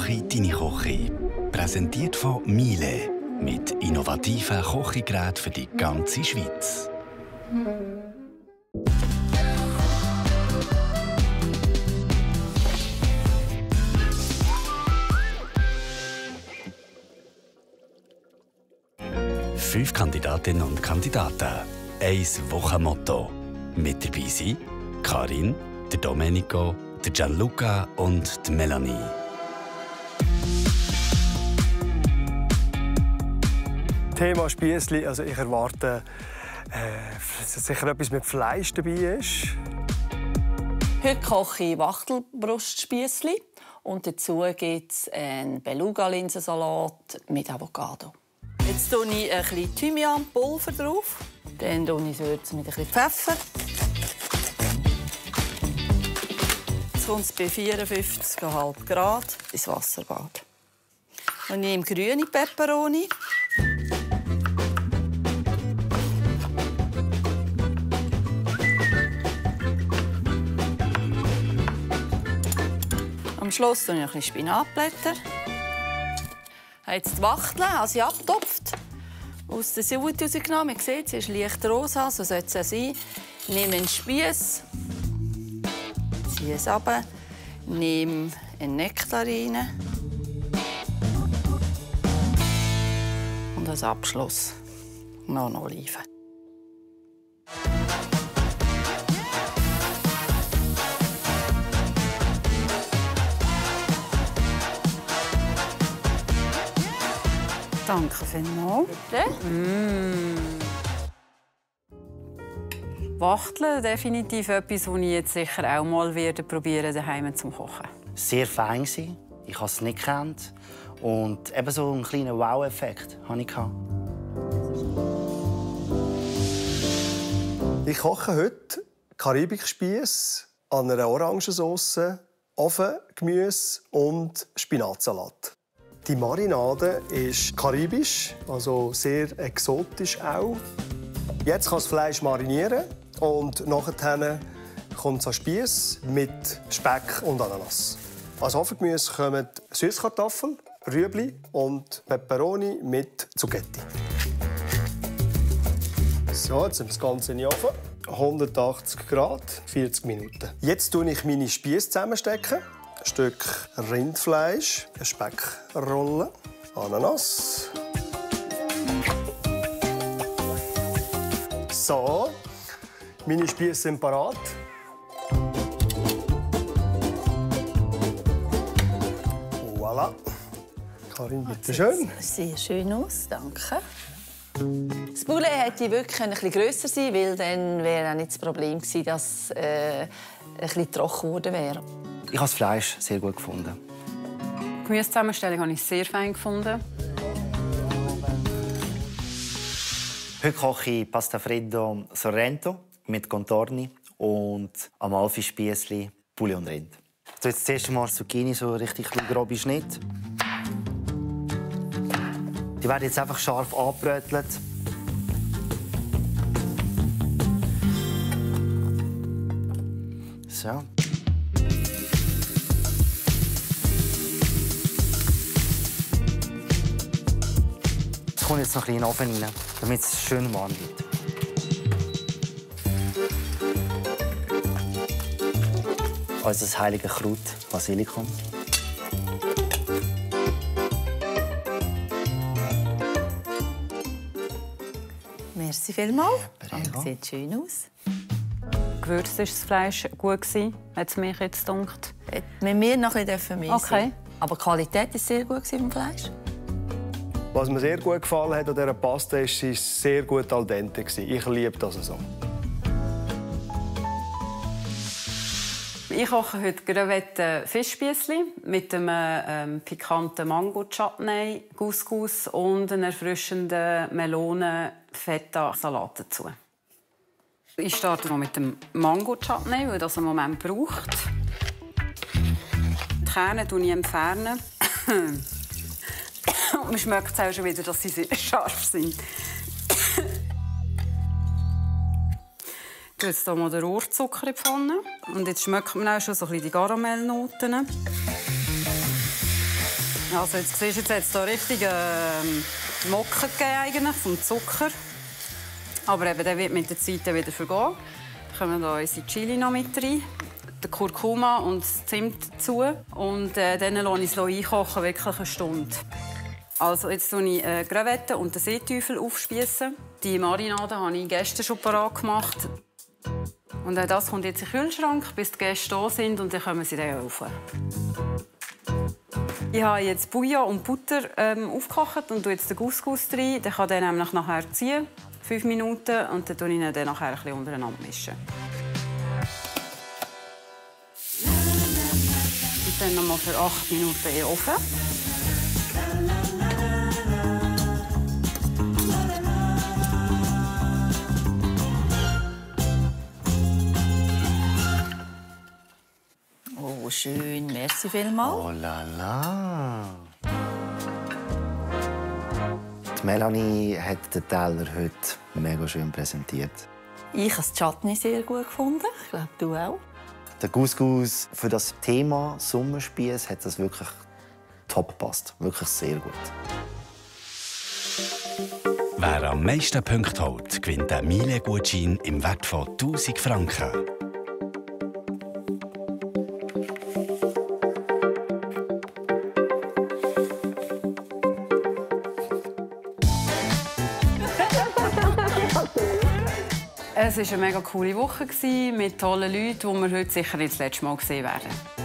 Koche, deine Koche. Präsentiert von Miele. Mit innovativen Kochgeräten für die ganze Schweiz. Fünf Kandidatinnen und Kandidaten. Ein Wochenmotto. Mit dabei sind Karin, der Domenico, der Gianluca und die Melanie. Thema Spiessli, also ich erwarte, dass sicher etwas mit Fleisch dabei ist. Heute koche ich Wachtelbrustspiessli und dazu gibt es einen Beluga-Linsensalat mit Avocado. Jetzt tue ich ein bisschen Thymianpulver drauf. Dann würze ich mit ein bisschen Pfeffer. Jetzt kommt es bei 54,5 Grad ins Wasserbad. Und ich nehme grüne Peperoni. Am Schluss tue ich ein bisschen Spinatblätter. Ich habe jetzt die Wachtel, also abgetopft, aus der Suppe rausgenommen. Man sieht, sie ist leicht rosa, so sollte es sein. Ich nehme einen Spiess, ziehe es runter, nehme eine Nektarine und als Abschluss noch eine Olive. Danke vielmals. Wachteln, definitiv etwas, das ich jetzt sicher auch mal probieren daheim zum Kochen. Sehr fein war. Ich habe es nicht gekannt. Und eben so einen kleinen Wow-Effekt hatte ich. Ich koche heute Karibikspieß an einer Orangensauce, Ofengemüse und Spinatsalat. Die Marinade ist karibisch, also sehr exotisch auch. Jetzt kann das Fleisch marinieren und nachher kommt ein Spieß mit Speck und Ananas. Als Ofengemüse kommen Süßkartoffeln, Rüebli und Peperoni mit Zucchetti. So, jetzt das Ganze in den Ofen. 180 Grad, 40 Minuten. Jetzt tue ich meine Spieße zusammenstecken. Ein Stück Rindfleisch, eine Speckrolle, Ananas. So, meine Spieße sind parat. Voilà. Karin, bitte schön. Das sieht sehr schön aus, danke. Das Poulet hätte wirklich ein bisschen grösser sein, weil dann wäre auch nicht das Problem gewesen, dass ein bisschen trocken geworden wäre. Ich habe das Fleisch sehr gut gefunden. Die Gemüsezusammenstellung habe ich sehr fein gefunden. Heute koche ich Pasta Freddo Sorrento mit Contorni und Amalfi-Spiessli, Poulet und Rind. So, jetzt zuerst mal Zucchini, so richtig grobe Schnitt. Die werden jetzt einfach scharf angebrötelt. So. Es kommt jetzt noch ein bisschen in den Ofen rein, damit es schön warm wird. Unser heiliges Kraut, Basilikum. Merci vielmals. Das sieht schön aus. Gewürzt war das Fleisch gut, hat es mich jetzt gedacht. Mit mir noch ein bisschen mehr. Okay. Aber die Qualität war sehr gut beim Fleisch. Was mir sehr gut gefallen hat an dieser Pasta ist, sie war sehr gut al dente. Ich liebe das so. Ich koche heute Crevetten Fischspiessli mit einem pikanten Mango-Chutney, Couscous und einem erfrischenden Melonen-Feta-Salat dazu. Ich starte noch mit dem Mango-Chutney, weil das einen Moment braucht. Die Kerne entferne ich. Und man schmeckt auch schon wieder, dass sie sehr scharf sind. Ich tue jetzt hier mal den Rohrzucker in die Pfanne. Und jetzt schmeckt man auch schon so ein bisschen die Karamellnoten. Also jetzt siehst du, jetzt hat es hier richtig Mocken gegeben eigentlich, vom Zucker. Aber eben, der wird mit der Zeit wieder vergehen. Dann kommen wir unsere Chili noch mit rein, den Kurkuma und das Zimt dazu. Und dann lasse ich es einkochen, wirklich eine Stunde. Also jetzt tue ich Crevetten und den Seeteufel aufspießen. Die Marinade habe ich gestern schon parat gemacht. Und das kommt jetzt in den Kühlschrank, bis die Gäste da sind und dann kommen sie dann rauf. Ich habe jetzt Bouillon und Butter aufgekocht und tue jetzt den Couscous rein. Den kann ich nämlich nachher ziehen, 5 Minuten, und dann tue ich ihn dann nachher ein bisschen untereinander mischen. Und dann noch mal für 8 Minuten in den Ofen. Oh, schön. Merci vielmals. Oh la la. Die Melanie hat den Teller heute mega schön präsentiert. Ich habe das Chutney sehr gut gefunden. Ich glaube, du auch. Der Couscous für das Thema Sommerspieß hat das wirklich top gepasst. Wirklich sehr gut. Wer am meisten Punkte holt, gewinnt einen Miele-Gutschein im Wert von 1000 Franken. Es war eine mega coole Woche mit tollen Leuten, die wir heute sicher nicht das letzte Mal sehen werden.